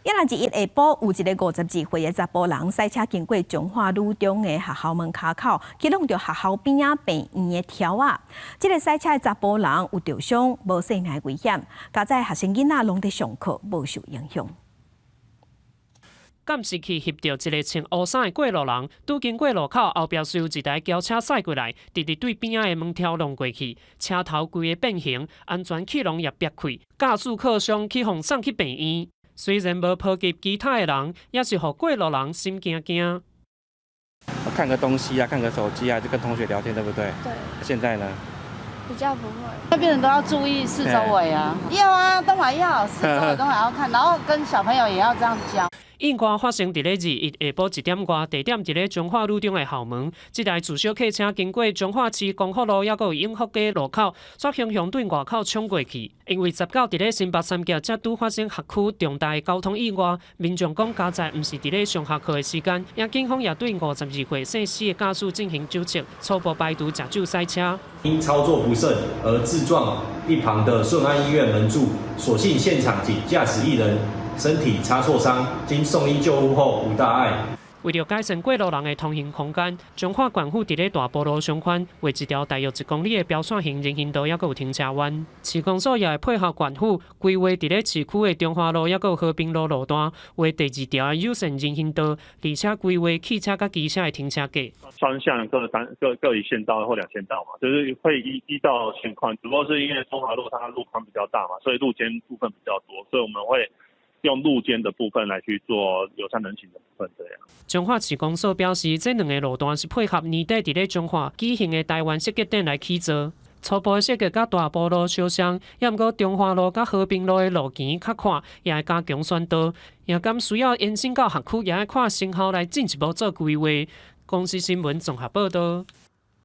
一蘭一下晡，有一个52歲的查埔人駛車經過彰化女中的學校門跤口，去挵著學校邊仔病院的柱仔。這个駛車的查埔人有著傷，無性命危險。佳哉學生囡仔攏佇上課，無受影響。監視器翕著一个穿烏衫的過路人，拄經過路口後壁隨有一台轎車駛過來，直直對邊仔的門柱挵過去，車頭規个變形，安全氣囊也煏開，駕駛靠傷去予送去病院。雖然無波及其他的人，也是予過路人心驚驚。看個東西啊，看個手機啊，就跟同學聊天，對不對？對。現在呢？比較不會，那變成都要注意四周圍啊。要啊，都還要，四周圍都還要看，然後跟小朋友也要這樣教。意外發生佇咧21下晡1點外，地點佇咧彰化女中的校門。這台自小客車經過彰化市光復路，抑閣有永福街路口，煞雄雄對外口衝過去。因為19佇咧新北三峽才拄發生學區重大交通意外，民眾講佳哉毋是佇咧上下課的時間，也警方也對52歲姓施的駕駛進行酒測，初步排除食酒駛車。因操作不慎而自撞一旁的順安醫院門柱，所幸現場僅駕駛一人身體擦挫傷，經送醫救護後無大礙。為著改善過路人的通行空間，彰化縣府佇咧大埔路上寬畫一條大約1公里的標線型人行道，抑閣有停車彎。市公所也會配合縣府規劃佇咧市區的中華路，抑閣有和平路路段，畫第二條的友善人行道，而且規劃汽車佮機車的停車格。雙向各單各各一線道或兩線道嘛，就是會依照情況，只不過是因為中華路它路寬比較大嘛，所以路肩部分比較多，所以我們會用路肩的部分來去做友善人行的部分，這樣。彰化市公所表示，這兩个路段是配合年底佇咧彰化舉行的台灣設計展來起做。初步的設計佮大埔路相像，抑毋過中華路佮和平路的路墘較闊，也會加強宣導，也敢需要延伸到學區，也愛看成效來進一步做規劃。公視新聞綜合報導。